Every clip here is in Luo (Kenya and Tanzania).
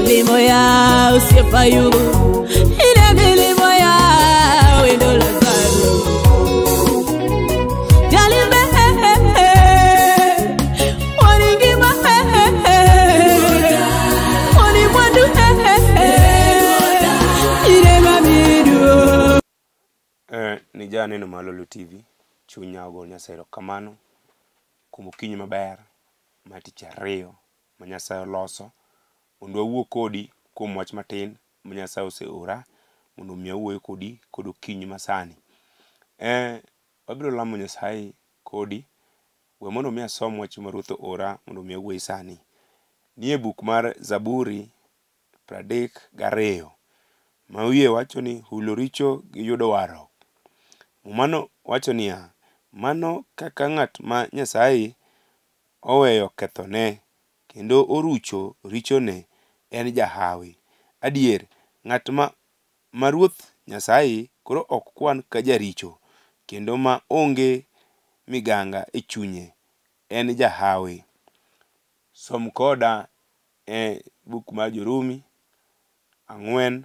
Milimo ya osiepa Ayubu, ine milimo ya wendo Lazaro. Jalime waningima wanimwandu ine mamidu. Ni janeno mar Lolwe TV, chunya ogo Nyasaye erokamano kuom okinyi maber mar tich ariyo ma Nyasaye oloso mondo wawuo kodi kuom wach matin ma Nyasaye oseora mondo omi awuoyo kodi kod okinyi masani. Wabiro lamo Nyasaye kodi, we mondo mi asom wach ma Ruoth oora mondo mi awuoyi sani. Nie buk mar Zaburi 32 ma wiye wacho ni hulo richo gi yudo warruok. Mumano wacho niya, mano kaka ng'at ma Nyasaye oweyo kethone kendo orucho richone en jahawi. Adier, ng'at ma Ruoth Nyasaye koro ok kwan ka jaricho kendo ma onge miganga e chunye en jahawi. Som koda e buk mar Jorumi 4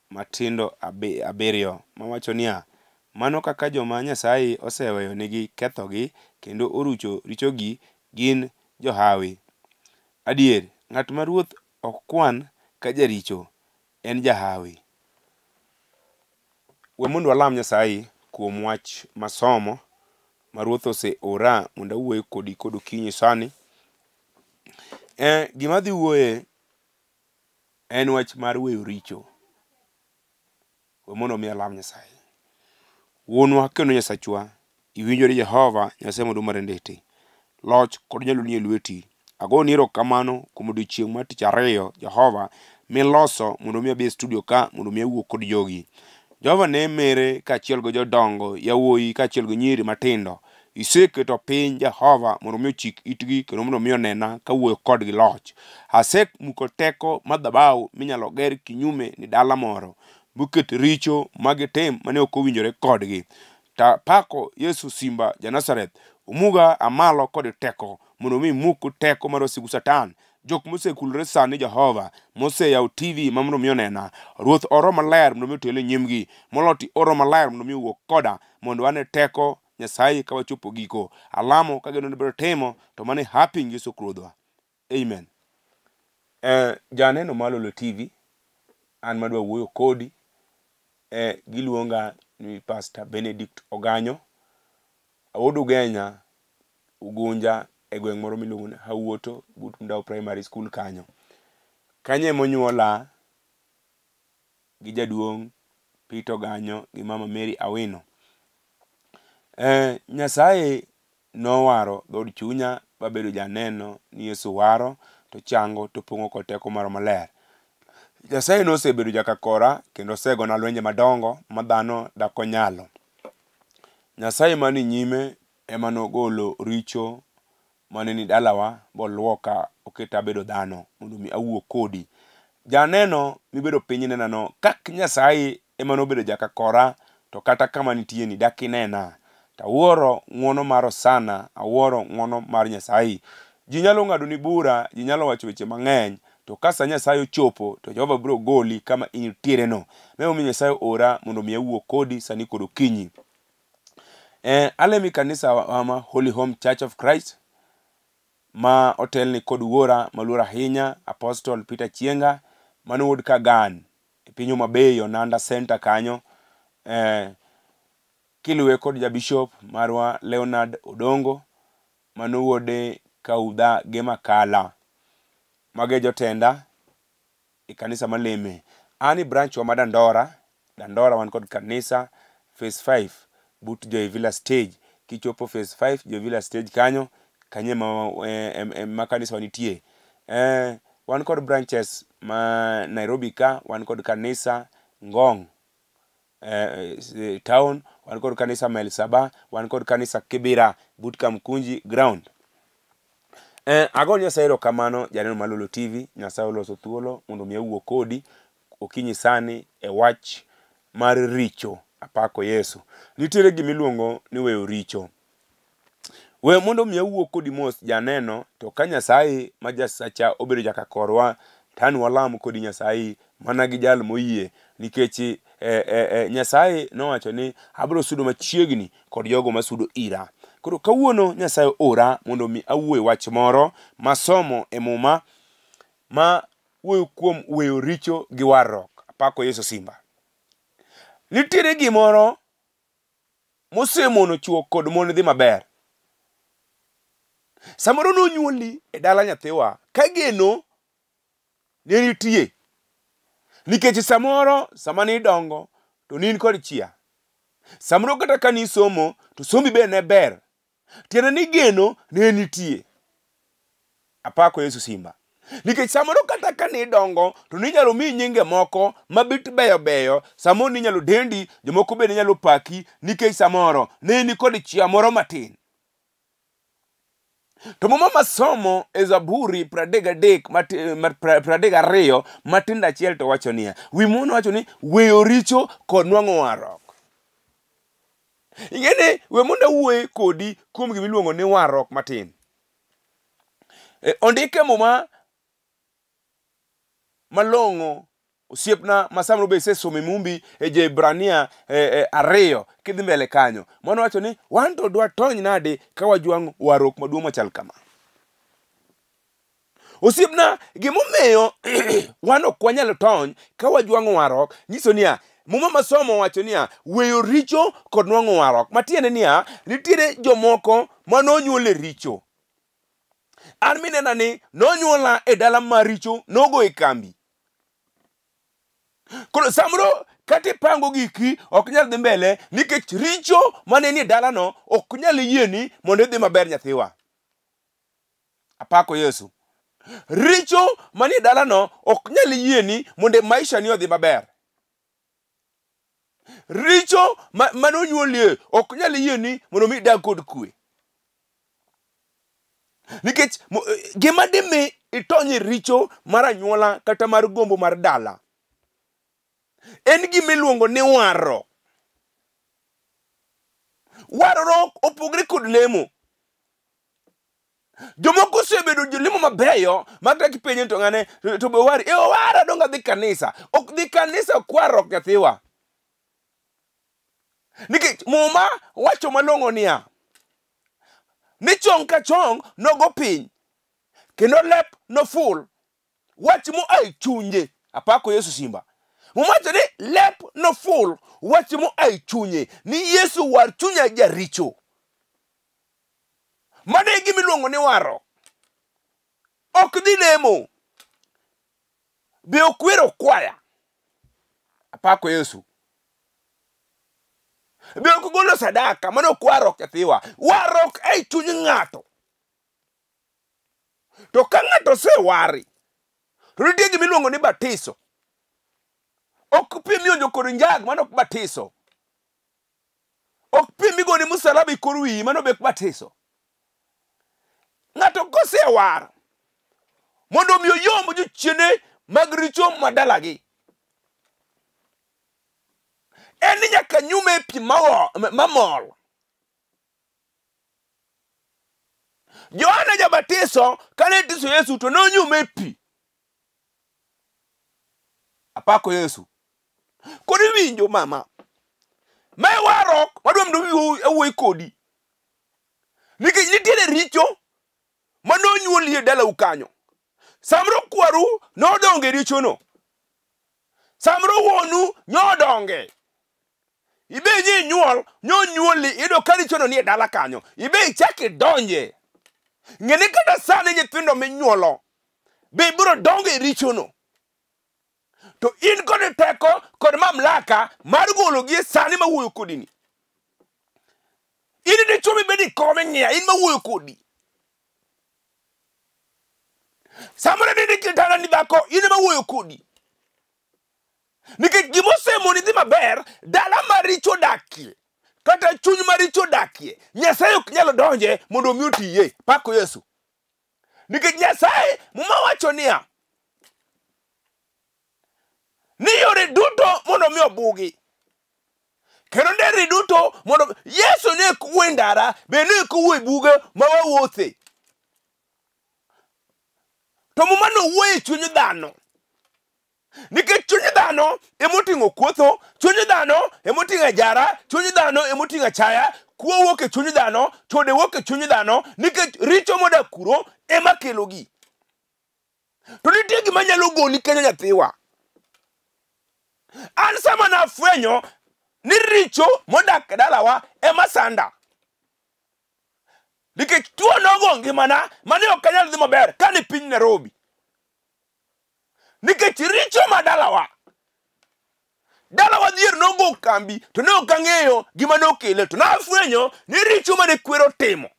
matindo 7 mawacho niya, mano kaka joma Nyasaye oseweyo nigi kethogi kendo orucho richogi gin johawi. Adier, ng'at ma Ruoth ok kwan ka jaricho en jahawi. We mondo walam Nyasaye kuom wach masomo ma Ruoth oseora mondo awuoye kodi kod okinyi sani. Gima adhi wuoye en wach mar weyo richo. We mondo mi alam Nyasaye. Wuonwa kendo Nyasachwa, iwinjo ni Jehova Nyasaye maduong' mar ndete. Loch kod nyalo nie lweti. Agoni erokamano kuom odiechieng' mar tich ariyo, Jehova, miloso mondo mi abi e studio ka mondo mi awuo kod jogi. Jehova ne mere kaachiel gi jodongo, yawuoyi kaachiel gi nyiri matindo. Iseketo piny Jehova mondo mi ochik itgi kendo mondo mi onena kawuoyo kodgi loch. Asemuko teko madhabahu minyalo ger kinyume ni dala moro moket richo magitim mane ok owinjore kodgi. Ta pako Yesu Simba ja Nazareth, omuga amalo kod teko mondo mi imuk teko mar wasigu Satan. Jok mosekulore sani Jehova, moseyawo TV ma mondo mi onena. Ruoth oro maler mondo mi otel e nyimgi. Moloyo to oro maler mondo mi owuog koda mondo wane teko Nyasaye ka wachopo giko. Alamo kageno ni biro timo to mano e happy Yesu Ruodhwa. Amen. Janeno mar Lolwe TV, an madwa wuoyo kodi, giluonga ni Pastor Benedict Oganyo. Awuod Ugenya, Ugunja e gweng' moro miluongo ni Hawuoto but Mdau Primary School kanyo. Kanyo emonyuola gi jaduong' Peter Oganyo gi mama Mary Awino. Nyasaye nowaro dhood chunya babedo janeno ni Yesu waro to chango to pong'o kod teko mare maler. Nyasaye nosebedo jakakora kendo osegona lwenje madongo ma dhano dak onyalo. Nyasaye mani nyime ema nogolo richo mane ni dalawa boluoka oketa abedo dhano mondo mi awuo kodi. Janeno mibedo piny inenano kak Nyasaye ema nobedo jakakora to kata kama nitie ni dak inena. Tawuoro ng'uono mar Hosana, awuoro ng'uono mar Nyasaye. Ji nyalo ng'ado ni bura, ji nyalo wacho weche mang'eny, to ka sa Nyasaye ochopo to Jehova biro goli kama intiere no. Emomiyo Nyasaye oora mondo mi awuo kodi sani kod okinyi. Alemo e kanisa ma Holy Home Church of Christ ma otelni kod wuora maluor ahinya Apostle Peter Chienga mano wuod Kagan e piny Homa Bay Onanda Center kanyo. Kiluwe kod ja bishop marwa Leonard Odongo mano wuode Kaudha gi Makala. Mago e jotenda e kanisa maleme. An e branch wa ma Dandora, Dandora wan kod kanisa phase 5 but Joy Villa stage. Kichopo phase 5 Joy Villa stage kanyo, kanyo ema kanisa wa nitie. Wan kod branches ma Nairobi ka, wan kod kanisa Ngong town, wan kod kanisa Mel Saba, wan kod kanisa Kibera but Kamkunji ground. Ago Nyasaye erokamano janeno mar Lolwe TV, Nyasaye oloso thuolo mondo mi awuo kodi okinyi sani e wach mar richo. Apako Yesu. Nitiere gimiluongo ni weyo richo. We mondo mi awuo kodi mos janeno, to ka Nyasaye ma Nyasacha obedo jakakorwa, To an walam kodi Nyasaye mana gi jal moyie nikech Nyasaye nowacho ni abiro sudo machiegni kod jogo masudo ira. Koro kawuono Nyasaye ora mondo mi awuo e wach moro masomo e muma ma wuoyo kuom weyo richo gi warruok. Apako Yesu Simba. Nitiere gimoro mosemono chwo kod mon dhi maber. Samoro nonyuoli e dala nyathiwa ka geno ne nitie. Nikech samoro sama nidongo to ne in kod chia. Samoro kata ka nisomo to sombi be ne ber. Tiende ni geno ne nitie. Apako Yesu Simba. Nikech samoro kata ka nidongo to ninyalo miyi nyinge moko mabit beyo beyo, samoro ninyalo dendi, jomoko bende nyalo paki nikech samoro ne in kod chia moro matin. To muma masomo e Zaburi 33 32 matindo achiel to wacho niya, wi muma wacho ni weyo richo kod nwang'o warruok. Ing'e ni we mondo awuoye kodi kuom gima iluongo ni warruok matin. Ondik e muma malong'o osiepna ma samoro be isesomo e mumbi e Johibrania 2 kidhi mbele kanyo. Mano wacho ni wan to dwatony nade ka wajwang'o warruok maduong' machal kama. Osiepna, gimomiyo wan ok wanyal tony ka wajwang'o warruok nyiso niya, muma masomo wacho niya, weyo richo kod nwang'o warruok. Matiende niya, nitiere jomoko manonyuol e richo. An minena ni nonyuola e dala mar richo, nogo e kambi. Koro samoro kata ipango giki ok nyal dhi mbele nikech richo mane nie dalano ok nyal yieni mondo idhi maber nyathiwa. Apako Yesu. Richo manie dalano ok nyal yieni mondo maisha ni odhi maber. Richo manonyuolie ok nyal yieni mondo mi idag kod kwe. Nikech gima dimi itony e richo mar anyuola kata mar gombo mar dala en gima iluongo ni warruok. Warruok opogre kod lemo. Jomoko osebedo jolemo mabeyo ma kata kipenje to ng'ane to be owari, e owara donge adhi kanisa. Ok dhi kanisa ok warruok nyathiwa. Nikech muma wacho malong'o niya, ni chong ka chong nogo piny kendo lep noful wach moa e chunye. Apako Yesu Simba. Muma wacho ni lep noful wach moa e chunye ni Yesu war chunya jaricho. Mano e gima iluongo ni warruok. Ok dhi lemo. Be ok wero kwaya. Apako Yesu. Be ok golo sadaka, mano ok warruok nyathiwa. Warruok ei chuny ng'ato. To ka ng'ato osewari, to nitie gima iluongo ni batiso. Ok pi mionjo kod njag, mano ok batiso. Ok pi migoni musalaba e kor wiyi, mano be ok batiso. Ng'ato kosewar, mondo mi oyomb jochiende mag richo madalagi, en ni nyaka nyume e pi mamol. Johana Jabatiso kane tiso Yesu to nonyume e pi. Apako Yesu. Koro iwinjo mama, mae warruok madwa mondo awuoyi kodi. Nikech nitiere richo manonyuoli e dalau kanyo. Samoro kwaru nodongo e richono. Samoro wuonu nodonge. Ibe inyuol, nyonyuoli, iyudo ka richono nie dala kanyo. Ibe ichak idonje. Ng'e ni kata sani nyithindo minyuolo be biro dongo e richono. To in kod teko kod mamlaka mar gologi e sani mawuoyo kodini. In dichuo mibedo e kom ing'iya, in mawuoyo kodi. Samoro nindo e kitanda ni dhako, in ema wuoyo kodi. Nikech gimosemoni dhi maber, dala maricho dakie, kata chuny maricho dakie, Nyasaye ok nyal donje mondo omi otiye. Pako Yesu. Nikech Nyasaye, muma wacho niya, ni yore duto mondo mi obugi, kendo nderni duto mondo Yesu ne ok wuo e ndara, be ne ok owuo e buge ma wawuothe. To muma no wuoyo e chuny dhano. Nikech chuny dhano emoting'o kuotho, chuny dhano emoting'o ajara, chuny dhano emoting'o achaya, kuo wuok e chuny dhano, chode wuok e chuny dhano, nikech richo modak kuro ema kelogi. To nitie gima nyalo goli kanyo nyathiwa. An sama nafwenyo ni richo modak e dalawa ema sanda. Nikech tuo nogo ngimana mane ok anyal dhi maber kane piny Nairobi. Nikech richo ma dalawa. Dalawa dhier nogo kambi to ne ok ang'eyo gima nokele to nafwenyo ni richo mane kwero timo.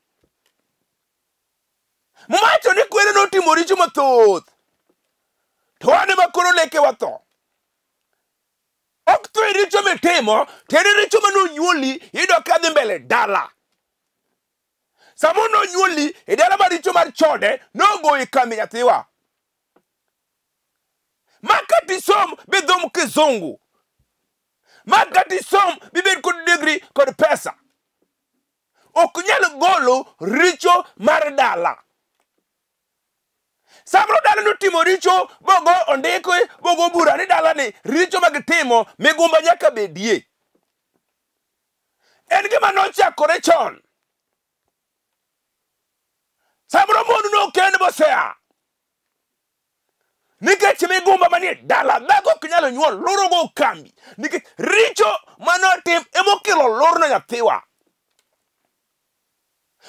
Muma wacho ni kwere notimo richo mathoth. To wan ema koro leke watho. Ok tho e richo mitimo, to en richo mane onyuoli iyudo ka dhi mbele dala. Samo nonyuoli e dala mar richo mar chode nogoyi kambi nyathiwa. Ma kata isom bidhum kizungu. Ma kata isom bibed kod degree kod pesa. Ok nyal golo richo mar dala. Samoro dala notimo richo bogo ondiki bogo bura ni dalani richo ma gitimo migumba nyaka bedie. En gima nochakore chon. Samoro mon nokend bosea. Nikech migumba manie dala dhako ok nyal nyuol loro go kambi. Nikech richo manotim emokelo lorno nyathiwa.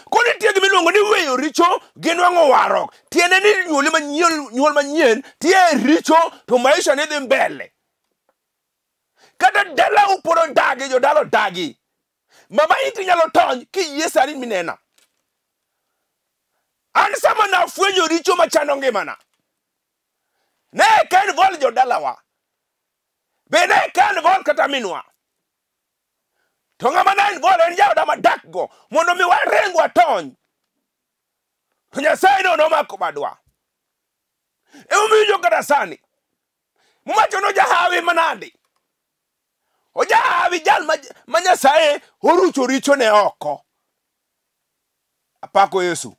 Koro nitie gima iluongo ni weyo richo gi nwang'o warruok. Tiende ni nyuoli manyien, nyuol manyien tie richo to maisha ni dhi mbele. Kata dalau pod odagi, jodala odagi. Mama iti nyalo tony kiyie sani minena. An sama nafwenyo richo machando ngimana. Ne ka involve jodalawa. Be ne ka involve kata minwa. To ng'ama ne involve en jaoda madak go mondo mi waring watony. To Nyasaye no nomako badwa. Emomiyo iwinjo kata sani. Mumacho no jahawi manade. Ojahawi jal ma Nyasaye orucho richone oko. Apako Yesu.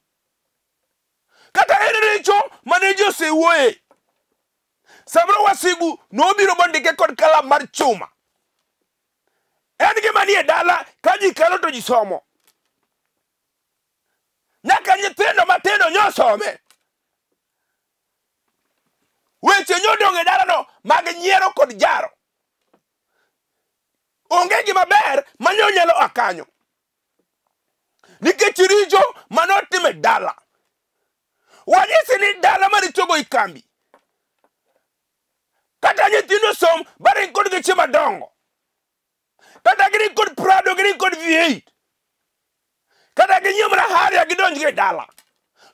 Kata en richo mane ji osewuoye. Samoro wasigu nobiro mondike kod kalam mar chuma. En gima nie dala ka ji kalo to ji somo. Nyaka nyithindo matindo nyosome. Weche nyodong' e dalano mag nyiero kod jaro. Onge gima ber manyo nyalo a kanyo. Nikech richo manotim e dala. Wanyisi ni dala marichogo ikambi. Kata nyithindo som baring kod geche madongo. Kata giring kod Prado, giring kod V8. Kata ginyiew mana Harrier gidonj go e dala.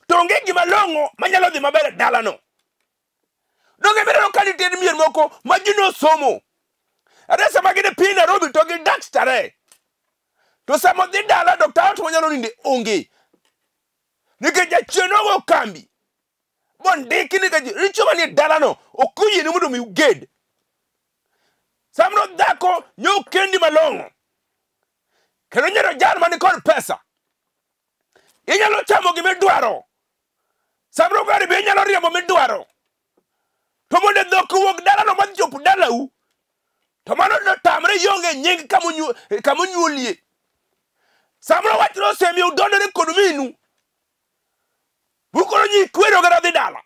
To onge gima long'o manyalo dhi maber e dalano. Donge mineno ka nitie mier moko ma ji nosomo. Ate sama gin e piny Nairobi to gidak starehe. To sama odhi dala to kata ot monyalo ninde onge. Nikech jachien nogo kambi. Bondiki nikech richo manie dalano ok oyieni mondo mi uged. Samoro dhako nyo kendi malong'o. Kendo nyiero jal man kod pesa. Inyalo chamo gima idwaro. Samoro gari be inyalo riembo midwaro. To mondo dhok owuog dalano madhi chop dalau. To mano notamre ionge nying kamonyuolie. Samoro wach nosemiyo udondore kod minu. Bukoro nyi kwero kata dhi dala.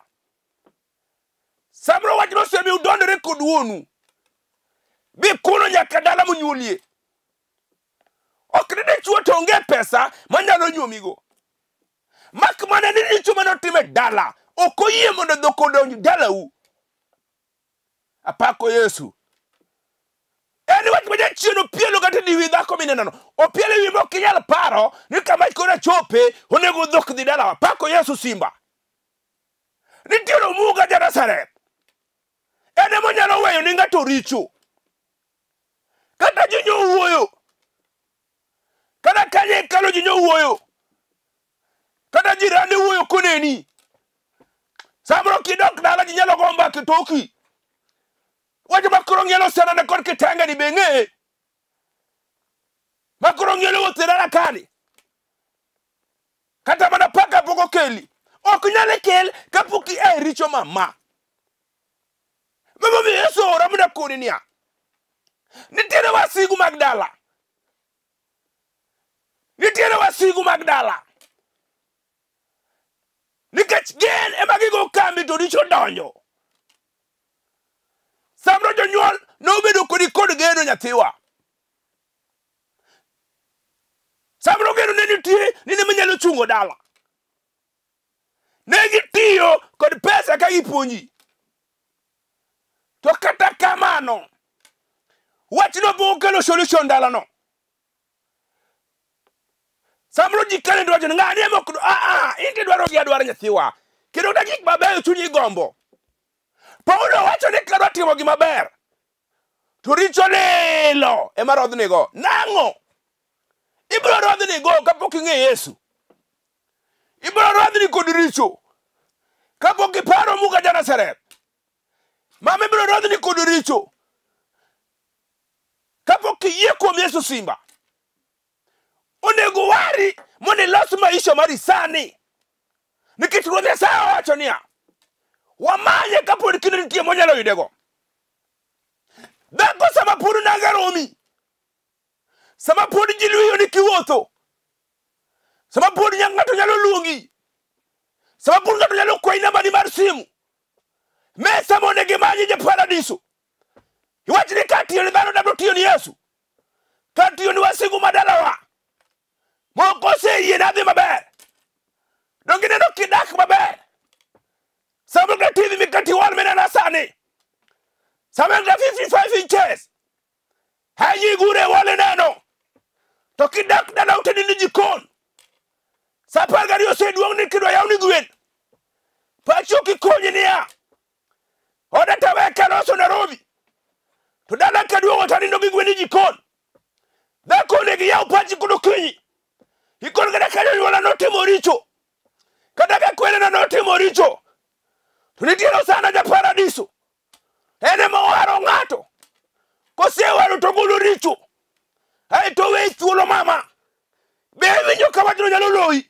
Samoro wach nosemiyo udondore kod wuonu. Bi kuno nyaka dala monyuolie. Ok ni dichuo to onge pesa manyalo nyuomigo. Mak mana ni richo manotim e dala. Ok oyie mondo dhok odonj dalau. Apako Yesu. En wach ma jachien opielo kata e wi dhako minenono. Opielo e wi mok inyal paro ni kama koro chope onego dhok dhi dalawa. Apako Yesu simba. Nitiere omuga ja Nazareth. En ema onyalo weyo ni ng'ato richo. Kata ji nyowuoyo. Kata kanye ikalo ji nyowuoyo. Kata jirani wuoyo koneni. Samoro kidok dala ji nyalo go mbaka e toki. Wach ma koro ng'ielo senane kod kitenge ni be ng'eye. Ma koro ng'ielo wuotho e dala kani. Kata mana paka pok okeli. Ok nyal kel kapok ia e richo mama. Emomiyo koni niya. Nitiere wasigu mag dala. Nitiere wasigu mag dala. Nikech gin ema gigo kambi to richo donjo. Samoro jonyuol nobedo kodi kod geno nyathiwa. Samoro geno ne nitie ni ne manyalo chungo dala. Ne gitiyo kod pesa ka gipuonji. To kata kamano, wachno pok okelo solution dalano. Samoro ji kane dwacho ni ng'ani ema ok in to idwaro gi adwara nyathiwa. Kendo kata gik mabeyo chunyi gombo. Paulo wacho ni kadwa timo gima ber, to richo lilo ema rodhnigo. Nang'o? Ibiro rodhnigo kapok ing'e Yesu. Ibiro rodhni kod richo kapok iparo Muga ja Nazareth. Mama ibiro rodhni kod richo kapok iyie kuom Yesu Simba. Onego wari mondo ilos maisha mari sani. Nikech Ruoth Nyasaye owacho niya, wamanye kapod kinde nitie monyalo yudego. Dhako sama pod nanga romi, sama pod ji luyo ni kiwuotho, sama pod ng'ato nyalo luongi, sama pod ng'ato nyalo kwayi nambani mar simu, mesa monego imany ja paradiso. Iwach ni katiyo ni dhano dabro tiyo ni Yesu, katiyo ni wasigu madalawa, moko oseyie nadhi maber. Donge ineno kidak maber? Samoro kata TV mikati wal mineno sani, samoro kata 55 inches, haji gure wal ineno. To kidak dala utedi ni jikon, sa 12 oseduong' ni kidwa yaw ni gwen. Pachi ok ikonyi niya, oda tawe kaloso Nairobi, to dala kaduogo to anindo gi gwen e jikon. Dhako onego iyaw pachi kod okinyi. Ikon kata ka jonyuolna notimo richo, kata ka kwerena notimo richo, to nitiere Hosana ja paradiso. En ema owaro ng'ato. Kosewaro to ogolo richo. Aeto oweyi thuolo mama. Be iwinjo ka wachno nyalo loyi?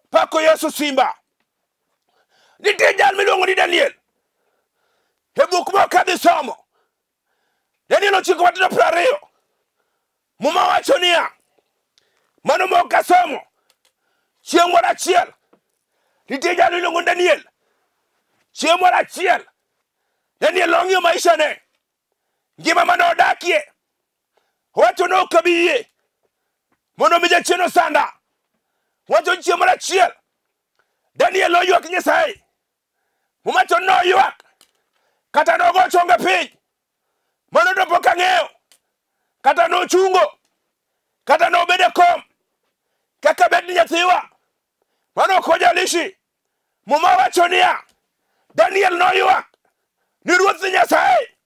Pako Yesu Simba. Nitie jal miluongo ni Daniel. E buk mok adhi somo. Daniel 9:20. Muma wacho niya, mano mok asomo. Chieng' moro achiel, nitie jal miluongo ni Daniel. Chieng' moro achiel, Daniel nong'iyo maisha ne, ngima mane odakie. Owacho ni ok abi yie mondo mi jachien osanda. Owacho ni chieng' moro achiel, Daniel noywak Nyasaye. Muma to noywak, kata nogo chonge piny. Mano to pok ang'eyo. Kata nochungo, kata nobedo e kom, kaka bed ni nyathiwa. Mano ok ojalishi. Muma wacho niya, Daniel noywak ni Ruoth Nyasaye.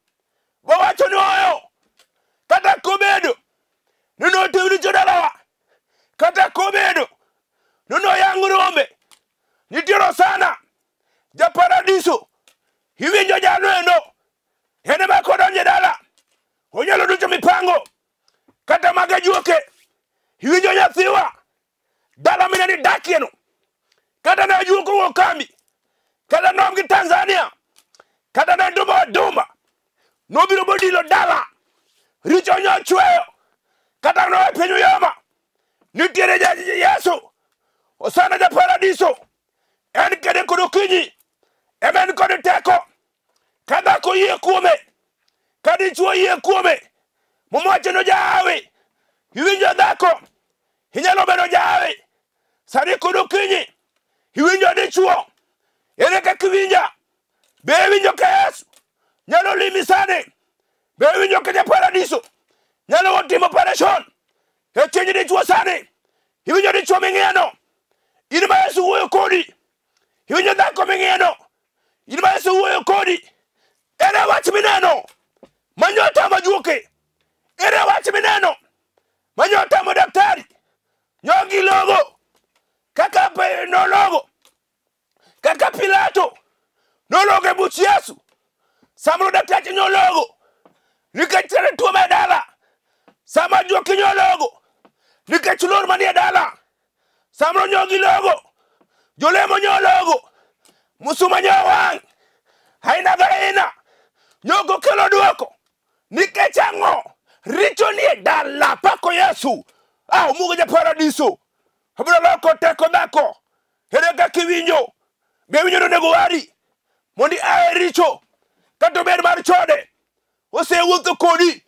Bowacho ni oyo, kata kobedo ni notim richo dalawa, kata kobedo ni noyang' rombe, nitiere Hosana ja paradiso. Iwinjo jalo endo, en ema kodonjo e dala, onyalo ducho mipango, kata mag ajuoke. Iwinjo nyathiwa, dala mineni dakieno, kata ne ajuok owuok kambi, kata noom gi Tanzania, kata ne Duma wa Duma, nobiro bodilo dala, richo nyochweyo, kata noa e piny Uyoma, nitiere Yesu, Hosana ja paradiso, en kede kod okinyi, ema en kod teko, ka dhako oyie kuome, ka dichuo oyie kuome, Muma wacho ni ojahawi. Iwinjo dhako, inyalo bedo jahawi, sani kod okinyi, iwinjo dichuo, ere kaka iwinja? Be iwinjo ka Yesu nyalo limi sani? Be iwinjo ka ja paradiso nyalo timo operation e chuny dichuo sani? Iwinjo dichuo ming'iyono, in ma Yesu wuoyo kodi. Iwinjo dhako ming'iyono, in ma Yesu wuoyo kodi. Ere wach mineno manyotamo ajuoke? Ere wach mineno manyotamo daktari? Nyogi logo kaka nologo, kaka Pilato nologo e buch Yesu. Samoro daktache nyologo nikech nitiere tuo ma e dala. Sama ajuoke nyologo nikech lor manie dala. Samoro nyogi logo, jolemo nyologo, musuma nyowang', aina ga aina. Nyoko kelo dwoko. Nikech ang'o? Richo ni e dala pako Yesu. Ah, omugo ja paradiso. Abiro loko teko dhako. Ere kaka iwinjo? Be iwinjo ni onego wari? Mondo ia e richo. Kata obed mar chode. Osewuotho kodi.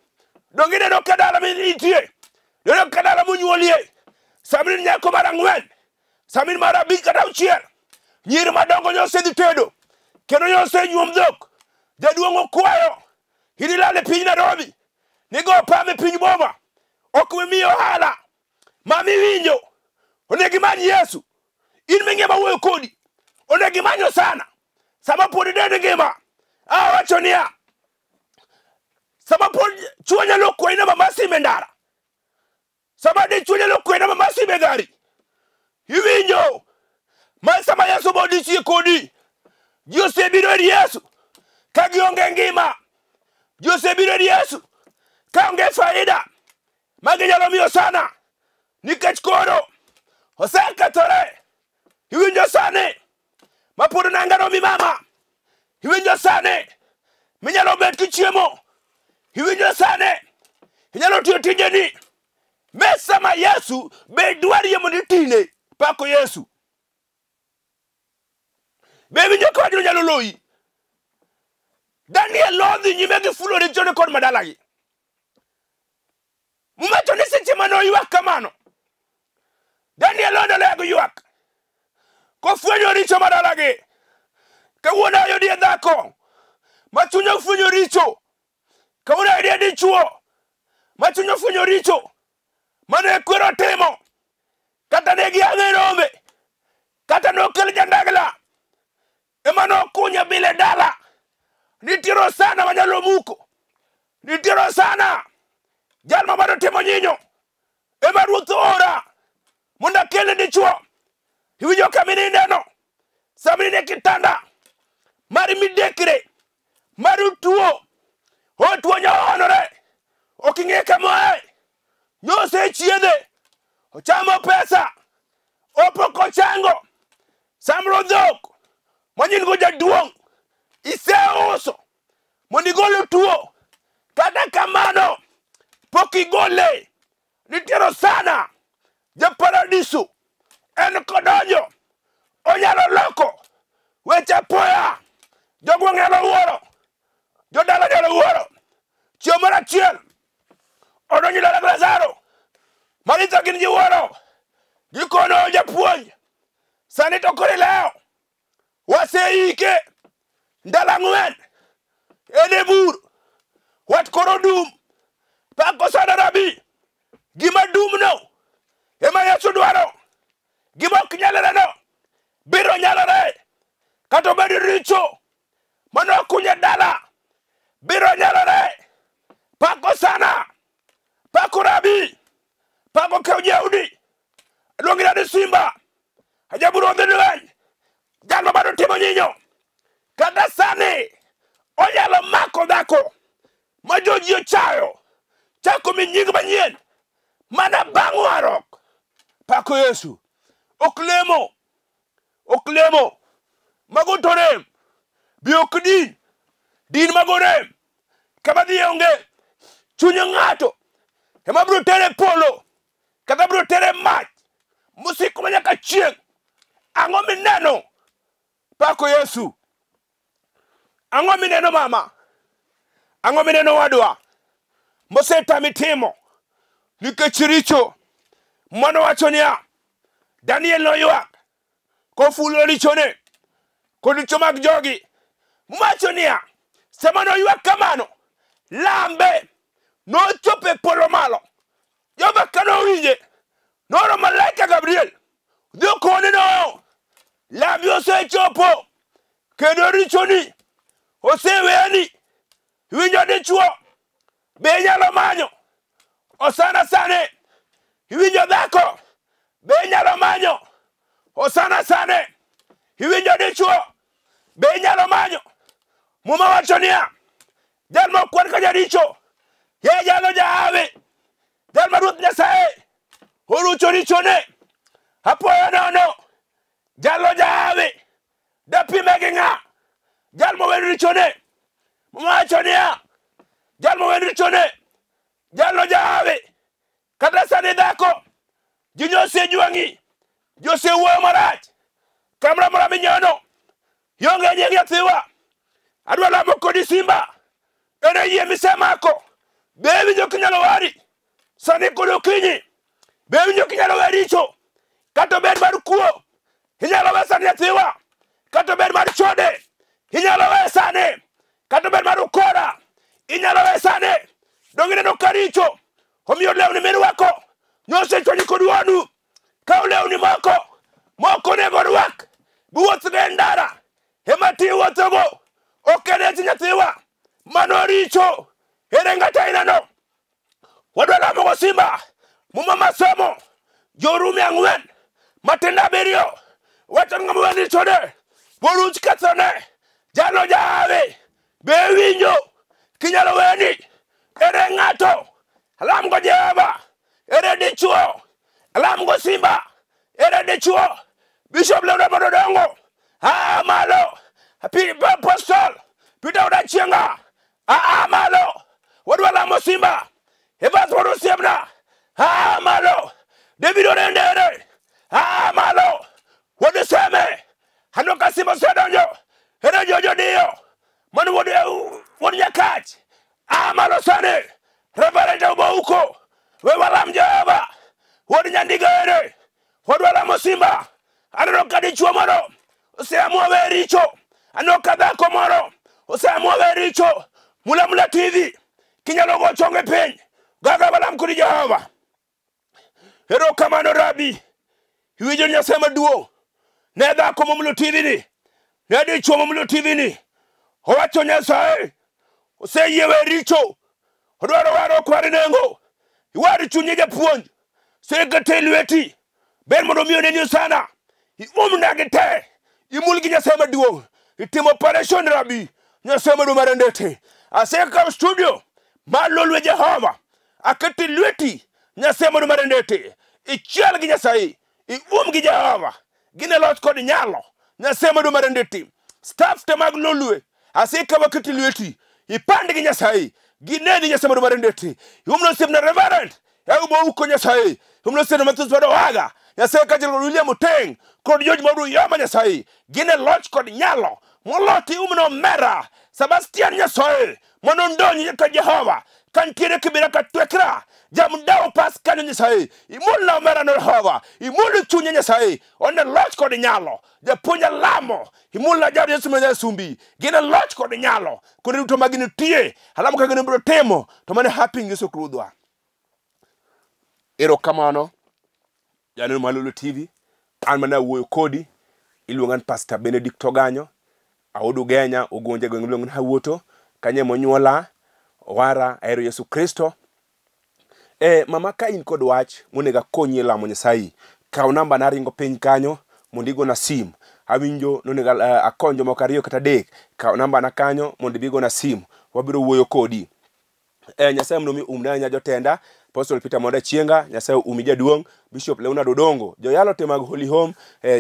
Donge ineno ka dala mintie? Ineno ka dala monyuolie? Sama in nyako mar ang'wen, sama in mar abich kata auchiel, nyiri madongo nyosedhi tedo, kendo nyosenyuom dhok. Jaduong' okwayo, in ilal e piny Nairobi, nigo pam e piny boma, ok wimiyi ohala. Mama iwinjo, onego imany Yesu. In mingima wuoyo kodi, onego imanyo sana. Sama pod idend ngima, awacho niya, sama pod chuo nyalo kwayi namba mar simu e ndara, sama dichuo nyalo kwayi namba mar simu e gari, iwinjo, ma sama Yesu bodichie kodi, ji osebiro ir Yesu ka gionge ngima, ji osebiro ir Yesu ka onge faida ma ginyalo miyo sana, nikech koro osekethore. Iwinjo sani, ma pod nanga nomi mama, iwinjo sani, minyalo bet kichiemo, iwinjo sani, inyalo tiyo tijeni. Me sama Yesu be dwarie mondo itine, pako Yesu. Be iwinjo ka wachno nyalo loyi? Daniel nodhi nyime gi fulo richone kod madalagi. Muma to ni seche mane oywak kamano, Daniel noendelea gi ywak kofwenyo richo madalagi. Kawuono ayudie dhako ma chunye ofwenyo richo, kawuono ayudie dichuo ma chunye ofwenyo richo mane kwero timo, kata ne giang'e rombe, kata nokel jandagla ema nokunyo bile dala. Nitiere sana manyalo muko, nitiere sana jal ma bado timo nyinyo ema ruoth oora mondo akelne dichuo. Iwinjo kama inindeno, sama in e kitanda mar midekre mar tuo, o tuo nyohonore, ok ing'e kama oaye, nyosechiedhe, ochamo pesa, opok ochango. Samoro dhok manyin go jaduong' iseuso mondo igol tuo, kata kamano pok igole. Nitiere sana japaradiso, en kodonjo onyalo loko weche apoya. Jogweng' nyalo wuoro, jodala nyalo wuoro. Chieng' moro achiel odonjo dala gi Lazaro, Maritha gin ji wuoro, gikono japuonj, sani to koro ilewo, waseike ndalo ang'wen, en e bur, wat koro dum. Pako sana rabi, gima dumno ema Yesu dwaro, gima ok nyalre no biro nyalore, kata obed richo mane okunyo e dala biro nyalore. Pako sana, pako rabi, pako kew jeudi, aluongi nade simba, ajabu ruodh lweny, jal ma bado timo nyinyo. Kata sani onyalo mako dhako ma joji ochayo, chako mi nying manyien mana bang' warruok. Pako Yesu. Ok lemo, ok lemo mago to rem, bi ok din, din mago rem, kama dhi onge. Chuny ng'ato ema biro tere polo kata biro tere mach mosiko manyaka chieng'. Ang'o mineno? Pako Yesu. Ang'o mineno mama? Ang'o mineno wadwa? Mosetami timo nikech richo. Mano wacho niya, Daniel noywak kofulo richone kod richo mag jogi. Mawacho niya, sama noywak kamano, lambe nochopo e polo malo. Jehova kanowinje, nooro malaika Gabriel odhi okone no, lambi osechopo kendo richoni oseweni. Iwinjo dichuo be inyalo manyo osana sane? Iwinjo dhako be inyalo manyo osana sane? Iwinjo dichuo be inyalo manyo? Muma wacho niya, jal ma okwan ka jaricho, ye jalo jahawi, jal ma Ruoth Nyasaye orucho richone apoya nono, jalo jahawi dapime gi ng'a? Jal mowen richone. Wacho niya, jal mowen richone, jalno jahawi. Kata sani dhako, ji nosejwang'i, ji osewuoyo marach. Kamoro amora minyono, ionge nying nyathiwa. Adwa lamo kodi simba. Ere yie misemako. Be iwinjo kinyalo wari? Sani kod okinyi. Be iwinjo kinyalo we richo? Kata obed mar kuo, inyalo we sani nyathiwa. Kata obed mar chode, inyalo we sani. Kata obed mar ukora, inyalo we sani. Donge ineno ka richo omiyo lewni mirwako nosechwanyi kod wuonu. Kaw lewni moko, moko onego orwak. Biwuothgo e ndara, ema ti iwuothogo. Ok en eti nyathiwa, mano richo. Ere ng'at ainano? Wadwa lamo go simba. Muma masomo, Jorumi 4, matindo 7. Wacho ni ng'ama wen richone, boruch kethone. Jalo jahawi, be iwinjo kinyalo weni? Ere ng'ato? Alam go Jehova. Ere dichuo? Alam go simba. Ere dichuo? Bishop Leonard Odongo. Aa malo. Apostle Peter Odachienga. Aa malo. Wadwa lamo simba. Evans wuod osiepna. Aa malo. David Orendere. Aa malo. Wuod Seme. Aneno ka simba osedonjo. Ere Jojo Dio. Mano wuod Nyakach. Aa malo sani. Reverend Obouko. We walam Jehova. Wuod Nyandiga ere. Wadwa lamo simba. Aneno ka dichuo moro oseamua we richo. Aneno ka dhako moro oseamua we richo. Mula Mula TV. Kinyalo go chonge piny. Gaga walam kodi Jehova. Erokamano Rabi. Iwinjo Nyasaye maduong'. Ne dhako momulo TV ni. Ne dichuo momulo TV ni. Owacho Nyasaye oseyie we richo. Odwaro waro kwar nengo. Iwar chunye japuonj. Sekete lweti. Ber mondo mi oneni sana. Ium nagi te. Imul gi Nyasaye maduong'. Itimo operation Rabi. Nyasaye maduong' mar ndete. Asekawo studio mar Lolwe Jehova. Aketi lweti. Nyasaye maduong' mar ndete. Ichiel gi Nyasaye. Ium gi Jehova. Gine loch kod nyalo. Nyasaye maduong' mar ndete. Staff te mag Lolwe. Asekawo aketi lweti. Ipand gi Nyasaye. Gineni Nyasaye maduong' mar ndete. Iumno osiepna Reverend. Eubouko Nyasaye. Iumno osiepna Matthews Wadowaga. Nyasaye kaachiel kod William Oteng kod George Mauru Yoma Nyasaye. Gine loch kod nyalo. Moloti umno mera. Sebastian Nyasaye. Mondo ndonyi ka Jehova. Kantiere kibira ka twekra. Jamdao pas kanyo Nyasaye. Imulna omera no Jehova. Imulu chunye Nyasaye. One loch kod nyalo. Japuonj alamo. Imulna jaod Yesu ma Nyasumbi. Gine loch kod nyalo. Kuonde duto ma gintie. Alamo ka gin biro timo. To mane happy Yesu Ruodhwa. Erokamano. Janeno mar Lolwe TV. An mana wuoyo kodi. Iluonga ni Pastor Benedict Oganyo. Aod Ugenya, Ugunja gweng' miluongo ni Hawuoto. Kanye monyuola. Owara, ahero Yesu Kristo. Mama ka in kod wach monego akonyi e lamo Nyasaye, kaw namba na ringo piny kanyo mondo igona sim. Awinjo nonego akony jomoko 2 kata 3. Kaw namba na kanyo mondo ibi igona sim. Wabiro wuoyo kodi. Nyasaye mondo mi umna ahinya jotenda. Apostle Peter Monda Chienga, Nyasaye umi jaduong', Bishop Leonard Odongo, joyalo te mag Holy Home,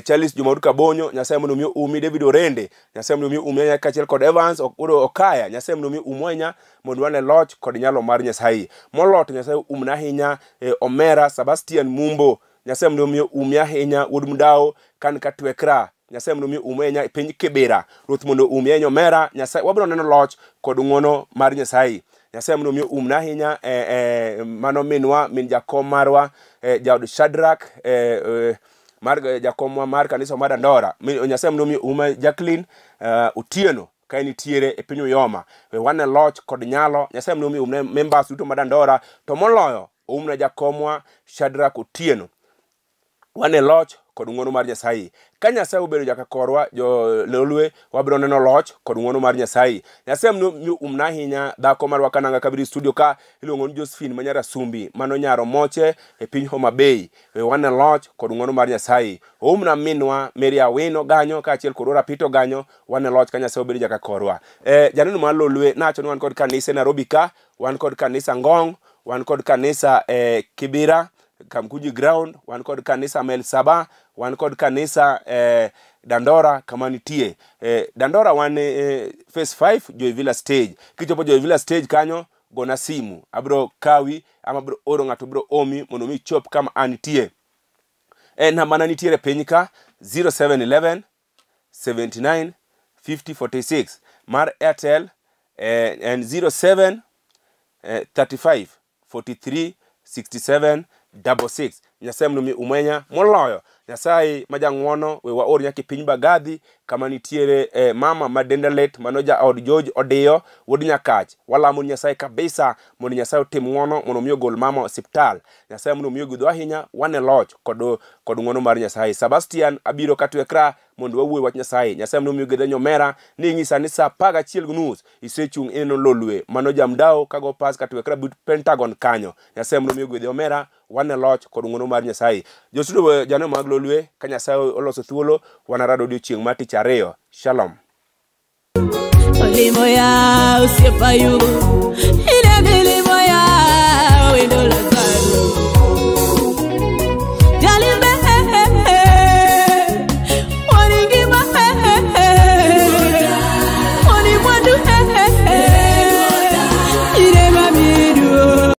Charles Jumaud Kabonyo, Nyasaye mondo mi umi David Orende, Nyasaye mondo mi umi ahinya kaachiel kod Evans Okudo Okaya, Nyasaye mondo mi umu ahinya mondo wane loch kod nyalo mar Nyasaye. Moloto Nyasaye umna ahinya Omera Sebastian Mumbo, Nyasaye mondo mi umi ahinya wuod Mdao kan ka Twekra, Nyasaye mondo mi umi ahinya e piny Kibera, Ruoth mondo umi ahinya Omera, Nyasaye wabiro neno loch kod ng'wono mar Nyasaye. Nyasaye mondo mi umna ahinya mano minwa min jakom marwa jaod Shadrach mar jakomwa mar kanisa mar Dandora. Nyasaye mondo mi uma Jacqueline Otieno ka nitiere e piny Uyoma. We wane loch kod nyalo. Nyasaye mondo mi umne members duto mar Dandora to moloyo umna jakomwa Shadrach Otieno. Wane loch kod ng'wono mar Nyasaye. Ka Nyasaye obedo jaka korwa jo Lolwe wabiro neno loch kod ng'wono mar Nyasaye. Nyasaye mondo mi umna ahinya dhako marwa kananga kabiri studio ka iluongo ni Josephine Manyara Sumbi mano nyaro moche e piny Homa Bay. We wane loch kod ng'wono mar Nyasaye. Oumna minwa Mary Awino ganyo kaachiel kod Ora Pito ganyo wane loch ka Nyasaye obedo jaka korwa. Janeno mar Lolwe nacho ni wan kod kanisa Nairobi ka, wan kod kanisa Ngong, wan kod kanisa Kibera Kamkunji Ground, wan kod kanisa Mel Saba, wan kod kanisa Dandora kama nitie. Dandora wan phase 5 Joy Villa stage. Kichopo Joy Villa stage kanyo, gona simu, abro kawi ama abro oro ng'ato bro omi mondo mi ichop kama antie. Namba na nitiere piny ka 0711 79 50 46. Mar Airtel en 07 35 43 67 66. Nyasaye mondo mi umenya moloyo. Nyasaye ma jang'uono we waor nyaka e piny Bagadhi kama nitiere mama ma dende lit mano jaod George Odiyo wuod Nyakach. Walamo Nyasaye kabisa mondo Nyasaye otim ng'uono mondo mi ogol mama e osiptal. Nyasaye mondo mi ogwedhwa ahinya wan e loch kod ng'uono mar Nyasaye. Sebastian abiro katwekra mondo wawuo wach Nyasaye. Nyasaye mondo mi ogwedhe nyomera ni ing'isa ni saa 11:30 isechung' ineno Lolwe mano jamdao kago pas katwekra but Pentagon kanyo. Nyasaye mondo mi ogwedhe omera wan e loch kod ng'uono mar Nyasaye. Jostudio janeno mag Lolwe ka Nyasaye oloso thuolo wanarado odiochieng' mar tich ariyo. Shalom. Olimo ya osiepa Ayubu.